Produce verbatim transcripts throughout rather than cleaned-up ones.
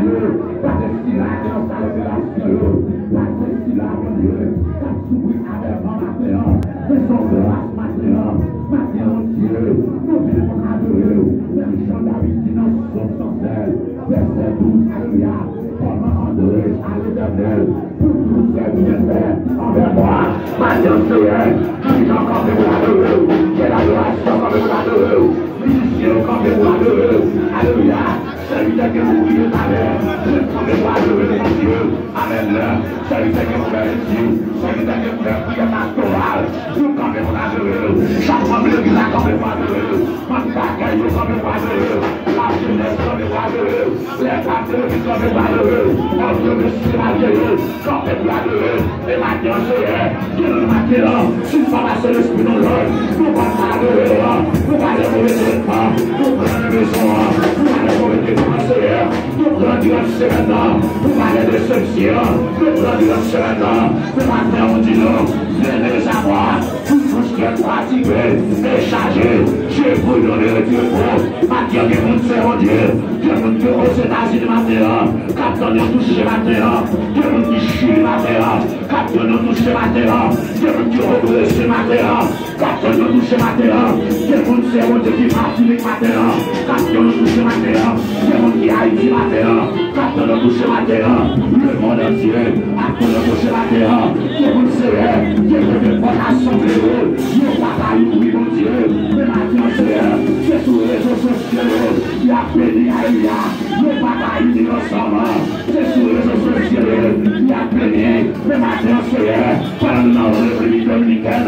Paske sila ki nan sal operasyon yo, paske sila, Bondye, k ap soufri avè mwen maten an, se yon gras maten an, maten an, Bondye, nou vin pou n adore w, menm jan David di nan Sòm san sèz, vèsè douz, alelouya, kòman adore a Letènèl, pou dousè byenfè anvè mwen, maten an, Seyè, dirijan kanpe pou adore w, chèf adorasyon kanpe pou adore w, mizisyen yo kanpe pou adore w, alelouya. Sèvitè ke ou priye talè, nou kanpe pou adore Bondye. Amèn. Sèvitè ke ou fè etid, sèvitè ke ou fè priyè pastoral, nou kanpe pou adore. Chak manm legliz la kanpe pou adore. Manm dakèy yo kanpe pou adore. Lajenès kanpe pou adore. Lèpatri kanpe pou adore. Ògè yo, chevaliye yo kanpe pou adore. E maten an, Seyè, gen nan maten an, si n pa pase lespri nou lòd, nou pa ka adore an, nou pa gen move tretman, nou pran nan mezon an, nou pa gen move tretman, Seyè, nou pran diran semèn nan, nou pa gen desepsyon, nou pran diran semèn nan, se maten an, ou di nou, venez à moi, vous tous qui êtes fatigués et chargés, je vous donnerai du repos. Maten an, gen moun se Bondye, gen moun ki Ozetazini maten an, k ap tann yon touche maten an, gen moun ki Chili maten an, k ap tann yon touche maten an, gen moun ki Grèsi maten an, k ap tann yon touche maten an, gen moun se Bondye ki Matinik maten an, k ap tann yon touche maten an, gen moun ki Ayiti maten an, k ap tann yon touche maten an, lemonn antye ap tann yon touche maten an, gen moun Seyè, gen kote pòt asanble yo, yo pa ka louvri Bondye, men maten an Seyè, se sou rezo sosyo yo, y ap beni, alelouya, yo pa ka ini ansanm, se sou rezo sosyo yo, y ap beni, men maten an Seyè, pandan nou nan Repiblik Dominikèn,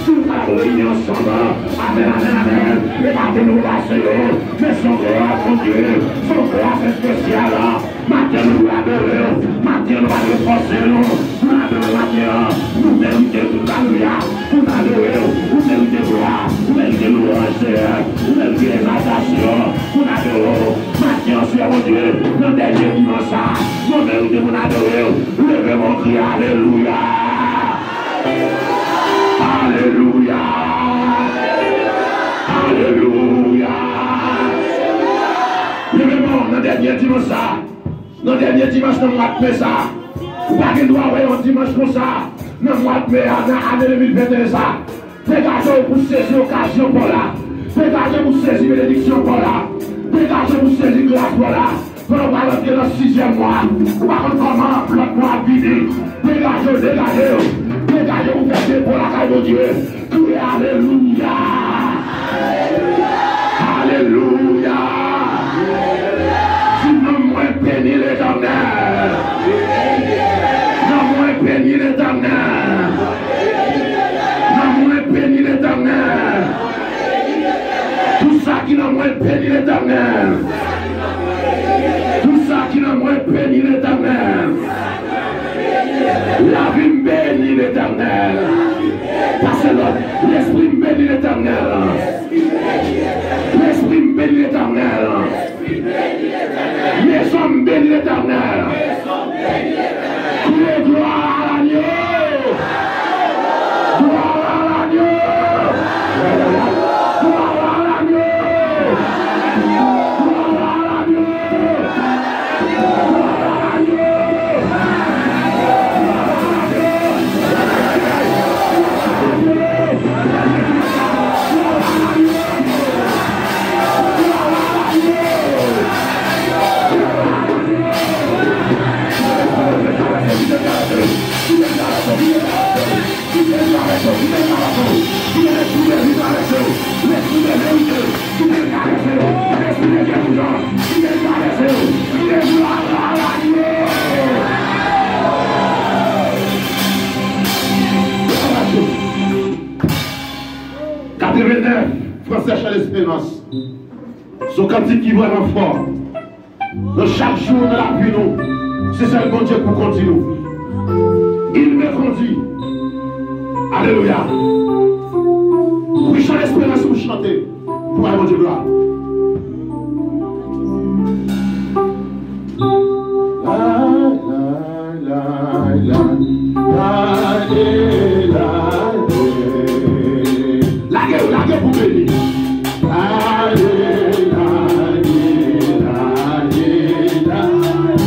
si nou ka reyini ansanm, amèn, amèn, amèn, e pa pou nou pase yo, men se yon gras Bondye, se yon gras espesyal, maten nou adore w, maten nou pa gen fòse nou, nou adore maten an, nou merite tout alelouya, pou n adore w, ou merite glwa, ou merite lwanj Seyè, ou merite egzaltasyon, pou n adore w. Maten an, Seyè Bondye, nan dènye dimanch sa, nou merite pou n adore w. Leve men w, kriye alelouya! Alelouya! Alelouya! Leve men w nan dènye dimanch sa. Nan dènye dimanch nan mwa d me sa. Ou pa gen dwa wè yon dimanch konsa nan mwa d me a, nan ane de mil venteyen sa. Degaje w pou sezi okazyon pa w la. Degaje w pou sezi benediksyon pa w la. Degaje w pou sezi gras pa w la. Pandan w pral antre nan sizyèm mwa, ou pa konn kòman lòt mwa ap vini. Degaje w, degaje w. Degaje w pou fè depo lakay Bondye. Kriye alelouya! Alelouya! Di, nanm mwen beni Letènèl. Nanm mwen beni Letènèl. Nanm mwen beni Letènèl. Tout sa ki nan mwen beni Letènèl. Tout sa ki nan mwen beni Letènèl. Lavi m beni Letènèl. Pase lòt. Lespri m beni Letènèl. Lespri m beni Letènèl. Mezon m beni Letènèl. Criez gloire à l'agneau. Gloire à l'agneau. Gloire à l'agneau. Gloire à l'agneau. Katrevennèf, Fransè Chèl Esperans. Se yon kantik ki vrèman fò. Nan chak jou nan lavi nou, se sèl Bondye pou kondi nou. Il me conduit. Alelouya. Wi, chan esperans pou chante, pou bay Bondye glwa. Lage, lage pou beni. Lage, lage, lage, lage.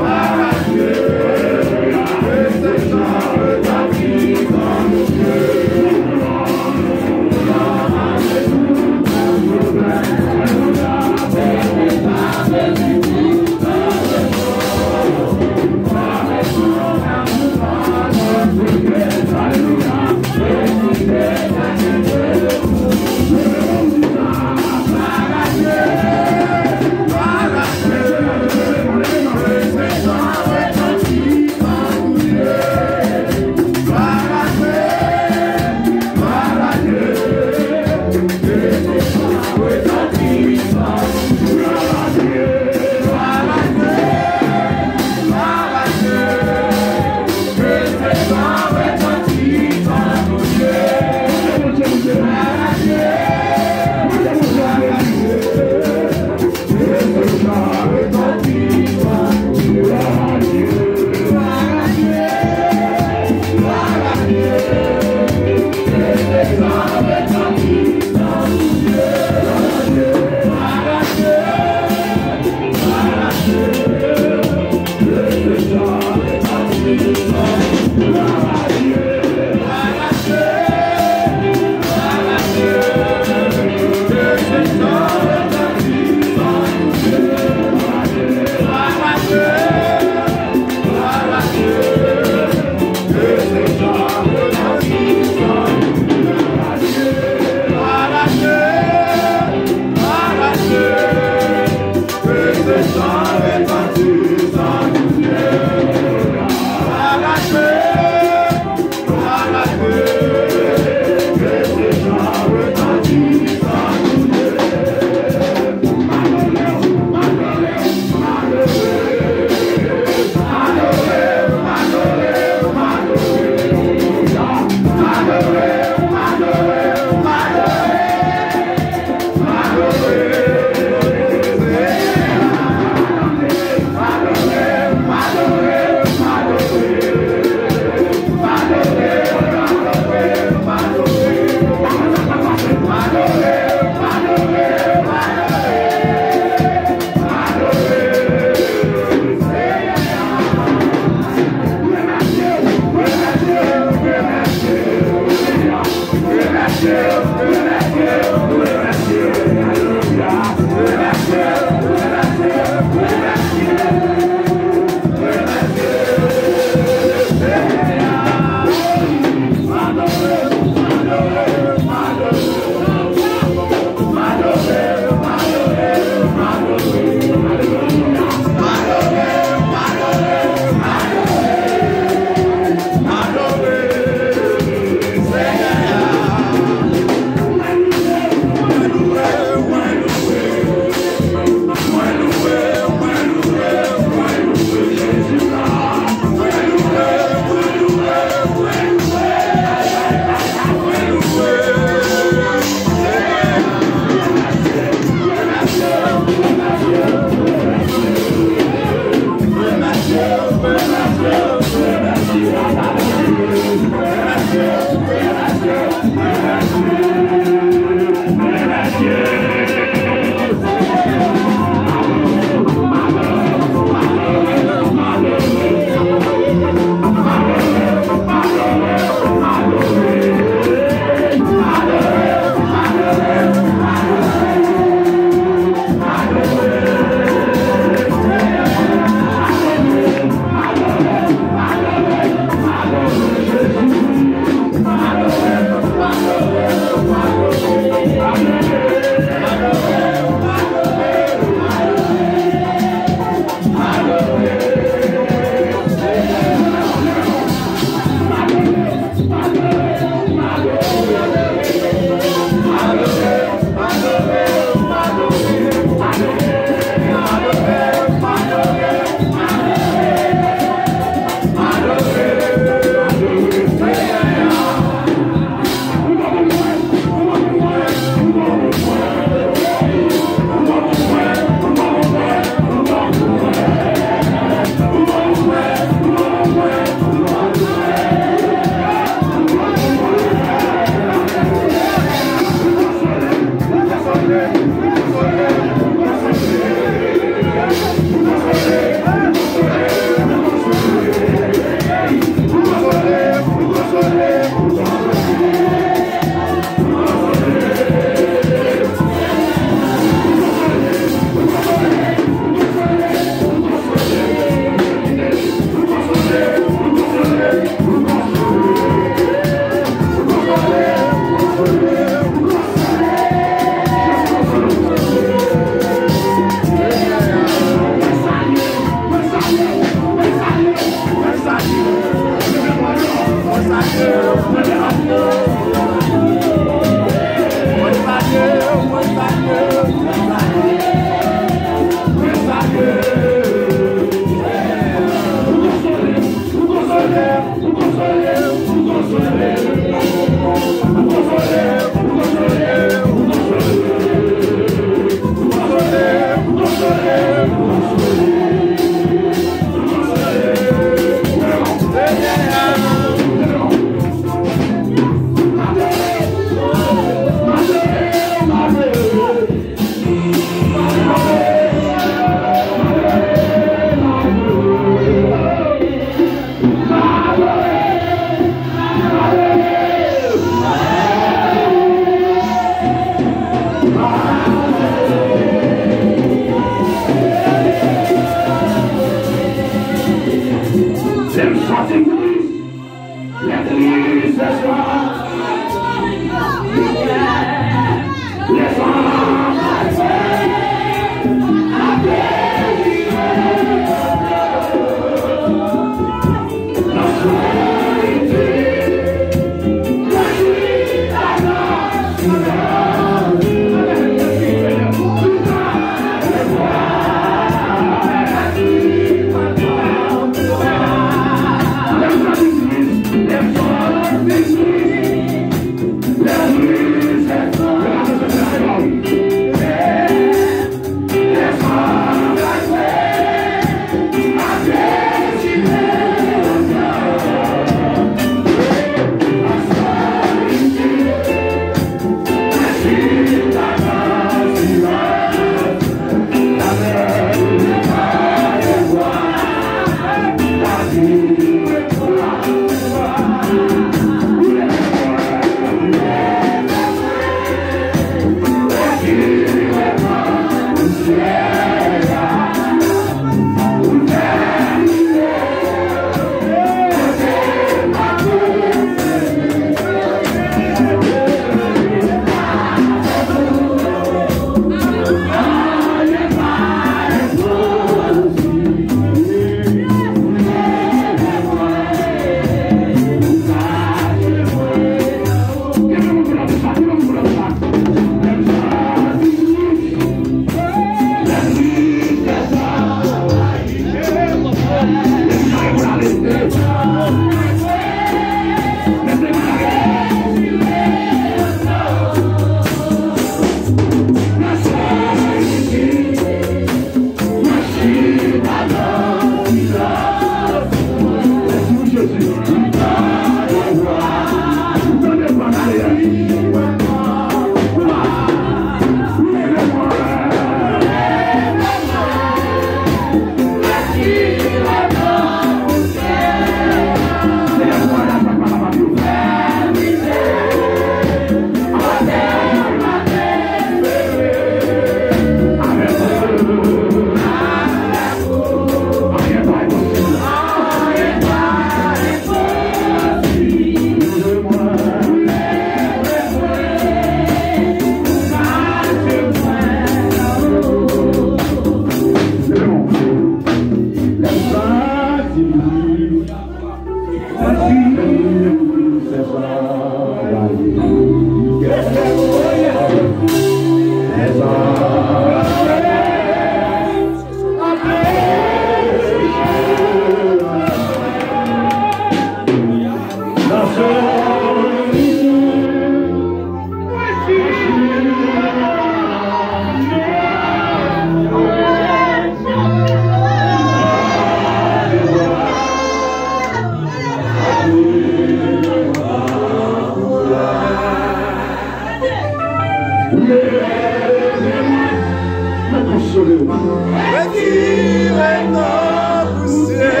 Retire nan pousyè.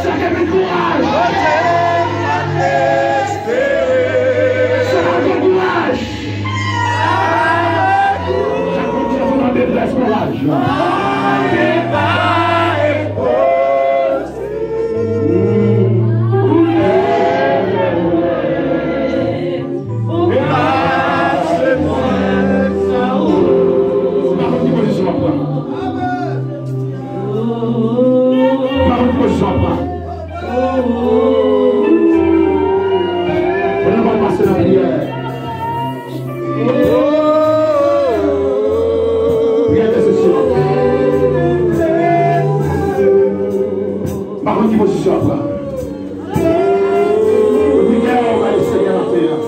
Sa k ap kouraj. Sa k ap kouraj. Chak moun ki nan detrès, kouraj. Ou pa konn ki pozisyon w ap pran. Ou pa konn ki pozisyon w ap pran. Pandan n ap pase nan priyè. Priyè entèsesyon. M pa konn ki pozisyon w ap pran. Priyè w bay Senyè maten an.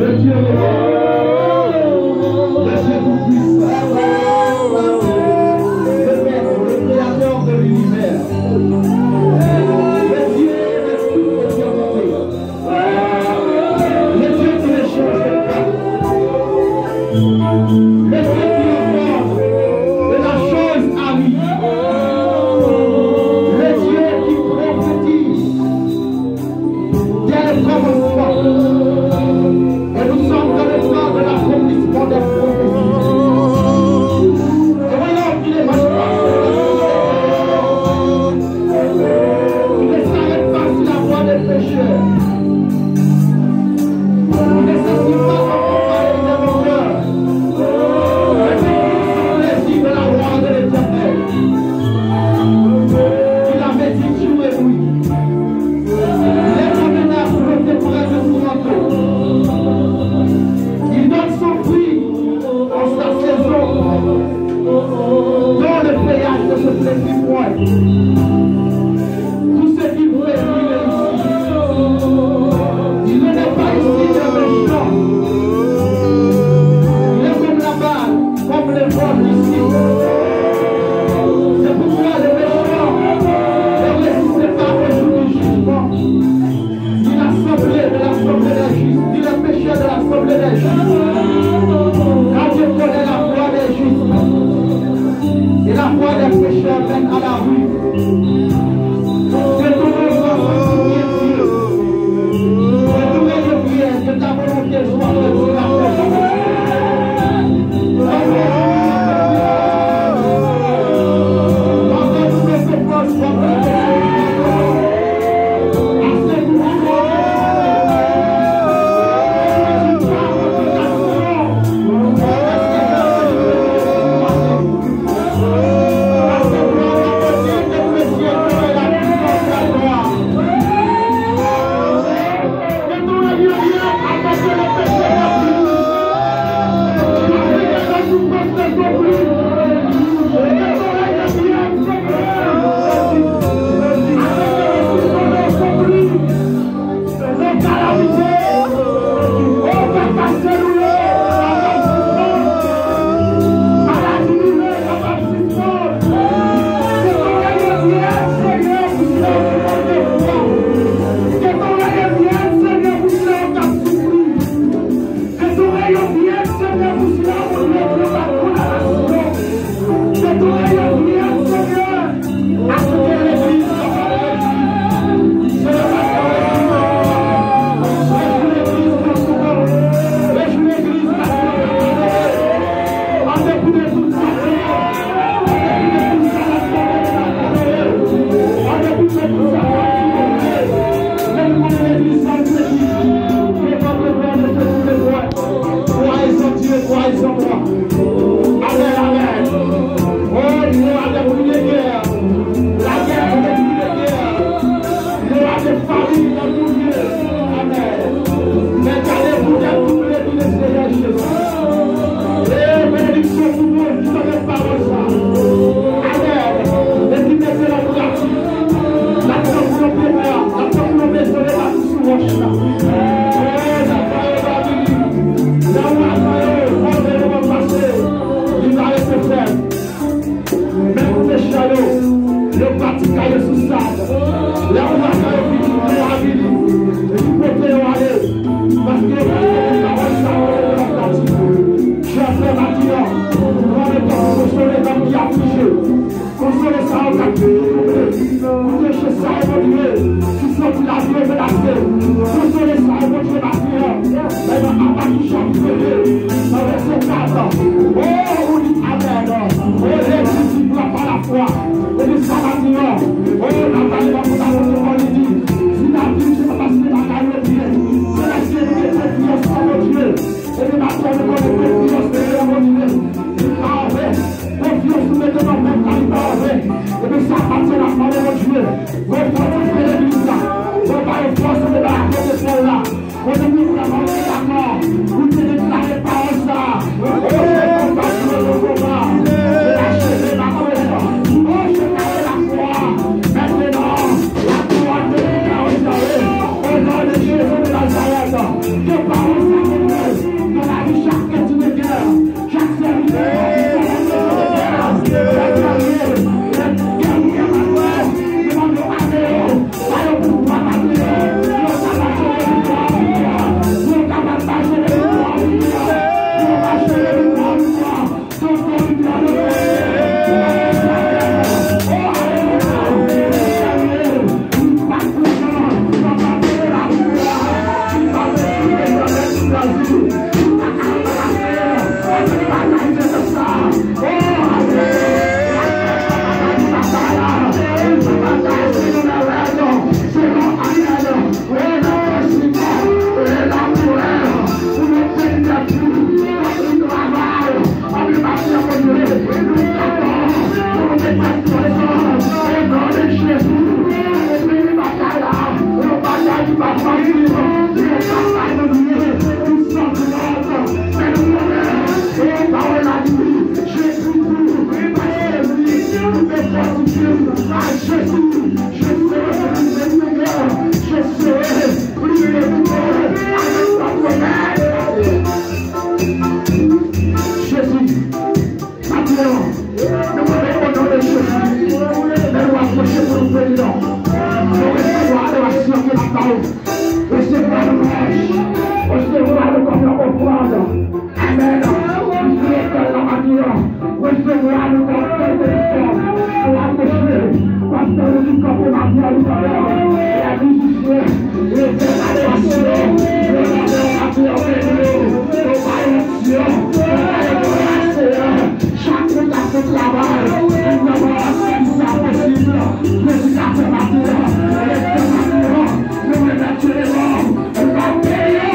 Le Dieu, le Dieu tout-puissant, le Maître, le Créateur de l'univers, le Dieu de toute éternité. Le Dieu qui ne change pas. Le Dieu qui aborde de la chose à lui. Le Dieu qui prophétise dès le commencement. Et nous sommes dans le temps de l'accomplissement des prophéties. Et voilà qu'il est maintenant. Il ne s'arrête pas sur la voie des pécheurs. Il ne s'assied pas en compagnie des moqueurs. Mais il prend son plaisir dans la loi de l'Éternel. Il a béni Dieu et lui. Il est comme un arbre planté près de son manteau. Il donne son fruit en sa saison, dont le feuillage ne se flétrit point. Tout ce qu'il fait lui réussit. Il ne met pas ici de méchant. Il est comme la balle, comme les bottes ici. C'est pourquoi le méchant ne résiste pas au jour du jugement. Ni l'assemblée de l'assemblée des justes, ni les pécheurs de l'assemblée des justes. Car Dieu connaît la voie des justes. Et la voie des pécheurs mène à la ruine. Détournez-vous à votre Dieu. Détournez de prière, de ta volonté soit faite sur la terre. Yo pati kay yo sou sab. Lè ouragan yo vini, yo avili. Epi pote yo ale. Paske yo pa konnen pawòl sa yo, yo pa pati. Chè frè, maten an, nou mande Bondye pou konsole nanm ki aflije. Konsole sa yo k ap soufri. Koute je sa yo, Bondye, ki soti lavi yo menase. Konsole sa yo, Bondye, maten an. Nan Abakik chapit de, nan vèsè kat. O, ou di amèn. O, Jezi, di glwa pa lafwa. Epi sa maten an, o, n ap pale nan fondasyon de kò li di, si n ap dirije pa paske bagay yo byen, se paske nou gen konfyans nan Bondye. Epi maten an, nou konnen konfyans nou gen nan Bondye, li pa anven. Konfyans nou mete nan Mèt la, li pa anven. Epi sa maten n ap mande Bondye, refòtifye legliz la. Bon, ba yo fòs, nou debarase de pòl la. Kote nou vrèman dakò pou te deklare pawòl sa a. O, se konba ki nan konba. Se acheve batay la. O, se kare lakwa. Mentnan, lakwa de pawòl sa a. O non de Jezi de Nazarèt, ke pawòl sa a nan lavi chak kretyen de Bondye. Jezi, maten an, nou mande o non de Jezi, lè nou apwoche pou nou premye non, nou resevwa adorasyon ke n ap ba ou. Resevwa louwanj, resevwa nou kòm yon ofrann. Amèn. Priye kè la maten an. Resevwa nou kòm kè de sè. Pou apwoche. Pastè nou di kanpe maten an, li kanpe. E a mizisyen. Leve adorasyon. Leve adorasyon. Leve adorasyon. Chak moun k ap fè travay, li vrèman ki sa posib. Predikatè maten an, lektè maten an, nou remèt yo devan w, nou pa peye.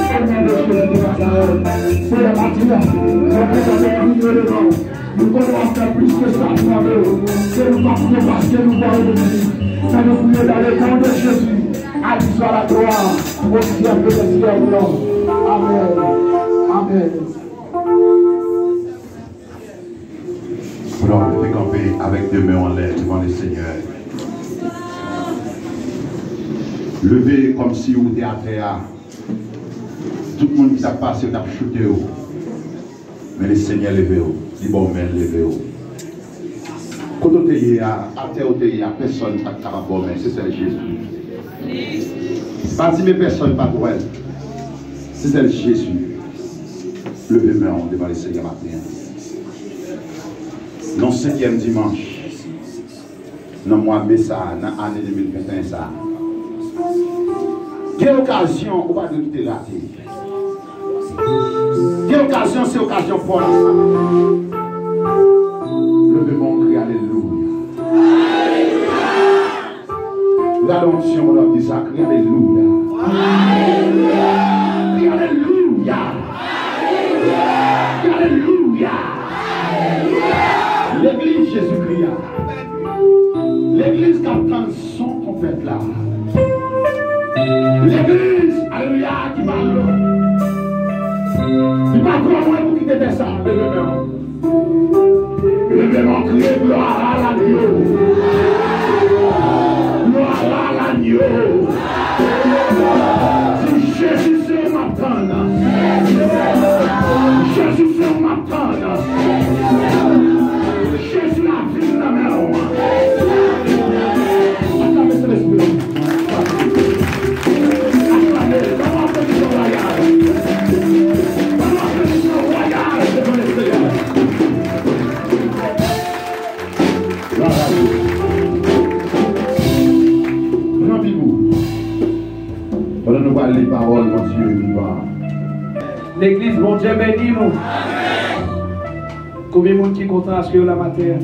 O non de Jezi de Nazarèt, Seyè, maten an, nou prezante krim yo devan w. Nou konnen w ap fè plis ke sa nou mande w. Ke nou pa priye paske nou pa obedi. Men nou priye dans le nom de Jésus. À toi la gloire, au siècle des siècles. Amèn. Amèn. Frè, leve kanpe avèk de men w anlè devan Lesenyè. Leve kòmsi ou te atè a. Tout moun ki t ap pase yo t ap choute w. Men Lesenyè leve w. Li ba w men, l leve w. Kote w te ye a, atè w te ye a, pèsonn pa t kapab ba w men, se sèl Jezi. Pa di men pèsonn pa t wè l. Se sèl Jezi. Leve men w devan Lesenyè maten an. Nan senkyèm dimanch nan mwa me sa a, nan ane de mil venteyen sa a, gen okazyon ou pa dwe kite rate. Gen okazyon, se okazyon pa w la sa. Leve men w, kriye alelouya. Gade yon ti moun ap di sa, kriye alelouya. Kriye alelouya. Kriye alelouya. Legliz Jezikri a. Legliz k ap tann son twonpèt la. Legliz, alelouya, ki pa lwen. Li pa twò lwen pou kite tè sa a. Leve men w. Leve men w, kriye, gloire à l'agneau. Gloire à l'agneau. Di, Jezi, se ou m ap tann. Jezi, se ou m ap tann. Jezi, lavi m nan men w. Legliz, Bondye beni nou. Konbyen moun ki kontan aske yo la maten an?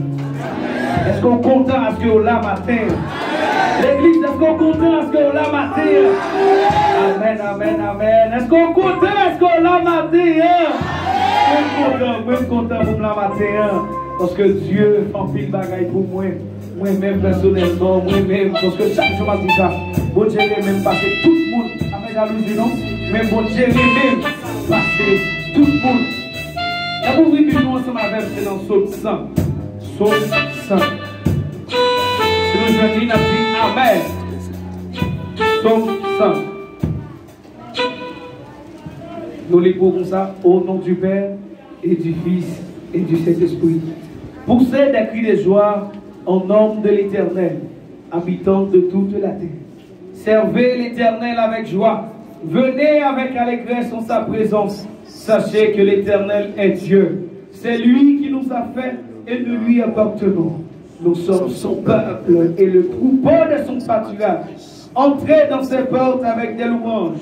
Èske w kontan aske yo la maten an? Legliz, èske w kontan aske yo la maten an? Amèn, amèn, amèn. Èske w kontan aske yo la maten an? Mwen kontan, mwen kontan pou m la maten an. Paske Dye fè anpil bagay pou mwen. Mwen menm pèsonèlman, mwen menm, paske chak jou m ap di sa, Bondye renmen m pase tout moun. Pa fè jalouzi non, men Bondye renmen m pase tout moun. N ap ouvri Bib nou ansanm avè m, se nan Sòm san. Sòm san. Si nou jwenn li, n ap di amèn. Sòm san. Nou li pou konsa, au nom du Père et du Fils et du Saint-Esprit. Poussez des cris de joie en nom de l'Éternel, habitants de toute la terre. Servez l'Éternel avec joie. Venez avec allégresse en sa présence. Sachez que l'Éternel est Dieu. C'est lui qui nous a fait et nous lui appartenons. Nous sommes son peuple et le troupeau de son pâturage. Entrez dans ses portes avec des louanges,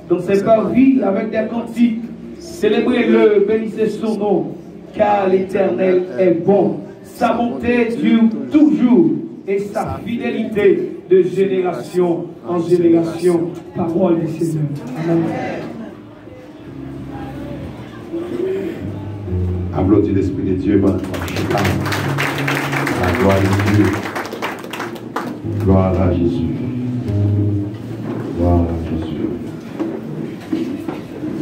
dans ses parvis avec des cantiques. Célébrez-le, bénissez son nom, car l'Éternel est bon. Sa bonté dure toujours et sa fidélité de génération en génération. Parole du Seigneur. Amen. Aplodi Lespri de Dye pandan n ap chita. La gloire de Dieu. Gloire à Jésus. Gloire à Jésus.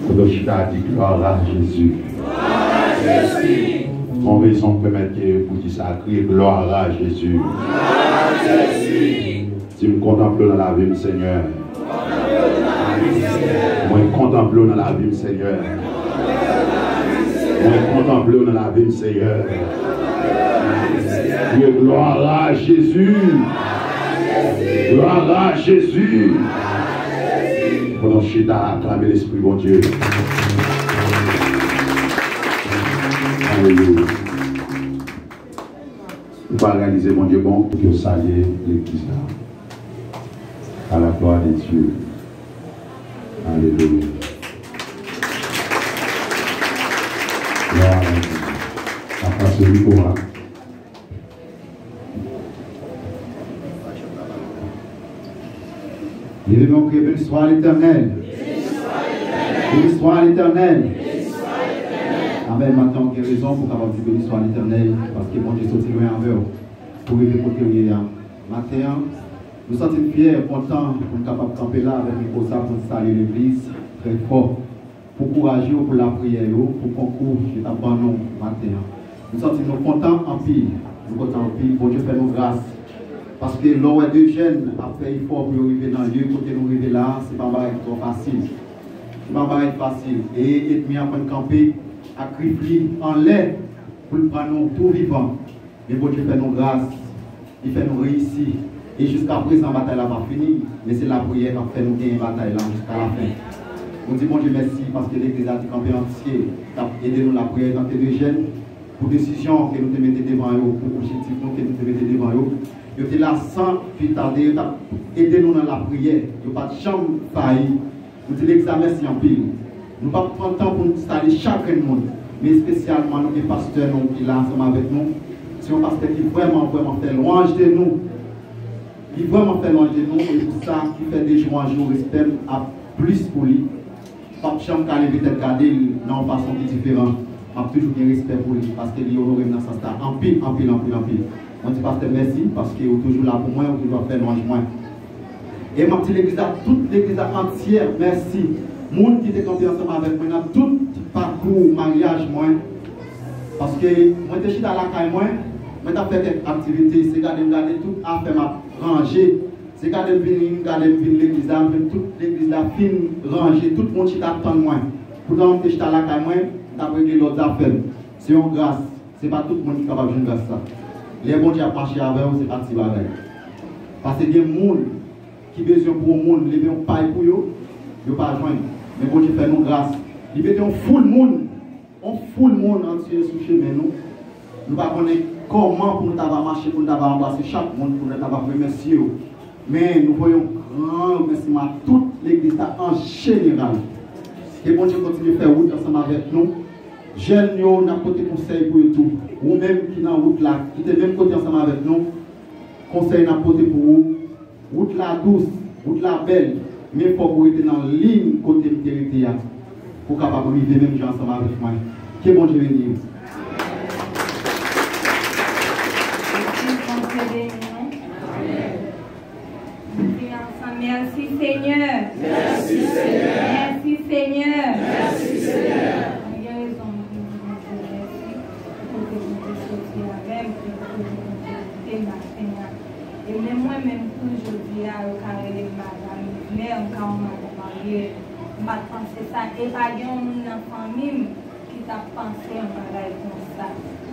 Kote w chita, di gloire à Jésus. Yon rezon k pèmèt ke pou di sa, kriye gloire à Jésus. Di m kontanple w nan lavi m, Senyè. Mwen kontanple w nan lavi m, Senyè. Mwen kontanple w nan lavi m, Senyè. Kriye gloire à Jésus. Gloire à Jésus. Pandan w chita, aklame Lespri Bondye. Alelouya. Nou pa reyalize Bondye bon pou yo salye legliz la. À la gloire de Dieu. Alelouya. Gloire à Dieu. N ap pase mikwo a. Leve men w, kriye, béni soit l'Éternel. Béni soit l'Éternel. Amèn. Maten, w gen rezon pou w kapab di, béni soit l'Éternel, paske Bondye soti lwen avè w pou rive kote w ye a. Maten an, nou santi n fyè, kontan pou n kapab kanpe la avèk mikwo sa pou n salye legliz trè fò. Pou kouraj yo, pou lapriyè yo, pou konkou yo t ap ban nou maten an. Nou santi nou kontan anpil. Nou kontan anpil. Bondye fè nou gras. Paske lè w wè de jèn ap fè efò pou yo rive nan lye kote nou rive la a, se pa bagay ki twò fasil. Se pa bagay ki fasil. E ènmi an konn kanpe ak grif li anlè pou l pran nou tou vivan. Men Bondye fè nou gras, li fè nou reyisi. E jiskaprezan, batay la pa fini, men se lapriyè k ap fè nou genyen batay la jiska lafen. Nou di Bondye mèsi paske legliz la te kanpe antye, t ap ede nou lapriyè, tanke de jèn, pou desizyon ke nou te mete devan yo, pou objektif nou ke nou te mete devan yo. Yo te la san pli tade, yo t ap ede nou nan lapriyè. Yo pa t janm fayi. Nou di legliz la mèsi anpil. Nou p ap pran tan pou n salye chak grenn moun, men espesyalman nou gen pastè nou ki la ansanm avèk nou. Se yon pastè ki vrèman, vrèman fè lwanj de nou. Li vrèman fè lwanj de nou, e pou sa ki fè de jou an jou respè m ap plis pou li. M p ap janm ka leve tèt gade l nan yon fason ki diferan. M ap toujou gen respè pou li, paske li onore m nan sans la anpil, anpil, anpil, anpil. Mwen di pastè mèsi, paske ou toujou la pou mwen, ou toujou ap fè lwanj mwen. E m ap di legliz la, tout legliz la antyè, mèsi. Moun ki te kanpe ansanm avèk mwen nan tout pakou maryaj mwen. Paske mwen te chita lakay mwen, mwen t ap fè kèk aktivite, se gade m gade tout afè m ap ranje. Se gade m vini, gade m vin legliz la, m jwenn tout legliz la fin ranje, tout moun chita ap tann mwen. Poutan mwen te chita lakay mwen, m t ap regle lòt zafè m. Se yon gras, se pa tout moun ki kapab jwenn gras sa. Lè Bondye ap mache avè w, se pa ti bagay. Paske gen moun ki bezwen pou yon moun leve yon pay pou yo, yo pa jwenn. Men Bondye fè nou gras. Li mete yon foul moun, yon foul moun antye sou chemen nou. Nou pa konnen kòman pou nou ta va mache, pou nou ta va anbrase chak moun, pou nou ta va remèsye yo. Men nou voye yon gran remèsiman a tout legliz la an jeneral. Ke Bondye kontinye fè wout ansanm avèk nou. Jèn yo, n ap pote konsèy pou yo tou. Ou menm ki nan wout la, ki te menm kote ansanm avèk nou, konsèy n ap pote pou ou. Wout la dous, wout la bèl, men fòk ou rete nan liy kote m te rete a, pou w kapab rive menm jan ansanm avèk mwen. Ke Bondye beni w. Bondye beni nou. Nou di ansanm, mèsi Senyè. Mèsi Senyè. Mèsi Senyè. Mèsi Senyè. Mwen gen rezon pou m di Bondye mèsi pou kote Bondye soti avè m, pou kote Bondye kite m maten an. E menm mwen menm tou, jodi a, yo ka rele m madanm Livner, m ka yon madanm marye. M pa t panse sa, e pa gen yon moun nan fanmi m ki t ap panse yon bagay konsa.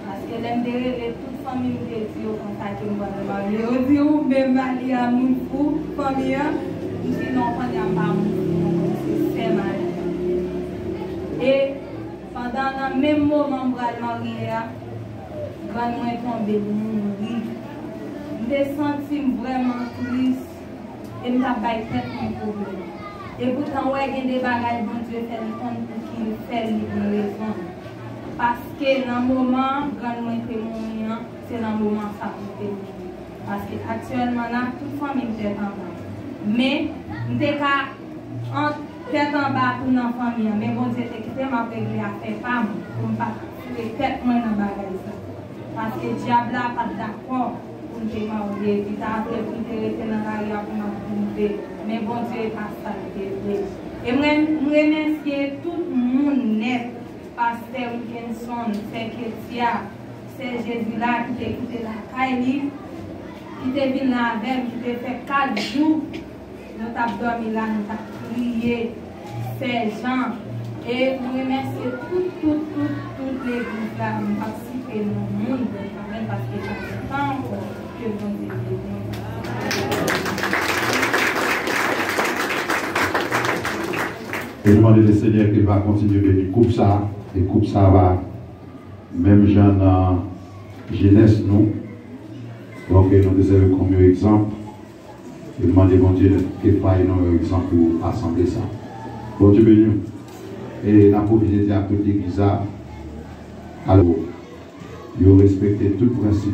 Paske lè m te rele tout fanmi m, te di yo konsa ke m pral marye, yo di, "Ou menm, Malia, moun fou, fanmi an?" M di, "Non, kounye a m pa moun fou, non, se sè Malia." E pandan nan menm moman m pral marye a, grann mwen tonbe mouri. M te santi m vrèman tris. E m t ap bay tèt mwen pwoblèm. Epoutan, w wè, gen de bagay Bondye fè, li konn pou ki l fè l, li gen rezon l. Paske nan moman grann mwen te mouri an, se nan moman sa pou l te mouri. Paske aktyèlman la, tout fanmi m tèt anba. Men, m te ka an tèt anba tou nan fanmi an, men Bondye te kite m ap regle afè pa m, pou m pa foure tèt mwen nan bagay sa. Paske dyab la pa t dakò pou m te marye, li ta vle pou m te rete nan lari a pou m ap bouve, men Bondye e pa sa l te vle. E mwen, m remèsye tout moun nèt, pastè Wilkinson, sè Ketia, sè Jezila ki te kite lakay li, ki te vin la avè m, ki te fè kat jou, nou t ap dòmi la, nou t ap priye, sè Jan. E m remèsye tout, tout, tout, tout legliz la. M p ap site non moun, men paske pa gen tan ankò, ke Bondye beni nou. E nou mande Lesenyè ke l va kontinye beni koup sa, e koup sa va menm jan nan jenès nou. Donk, nou te sèvi kòm yon egzanp. E mande Bondye ke pa nou yon egzanp pou asanble sa. Bondye beni w. E n ap pwofite di ak tout legliz la, alò, yo respekte tout prensip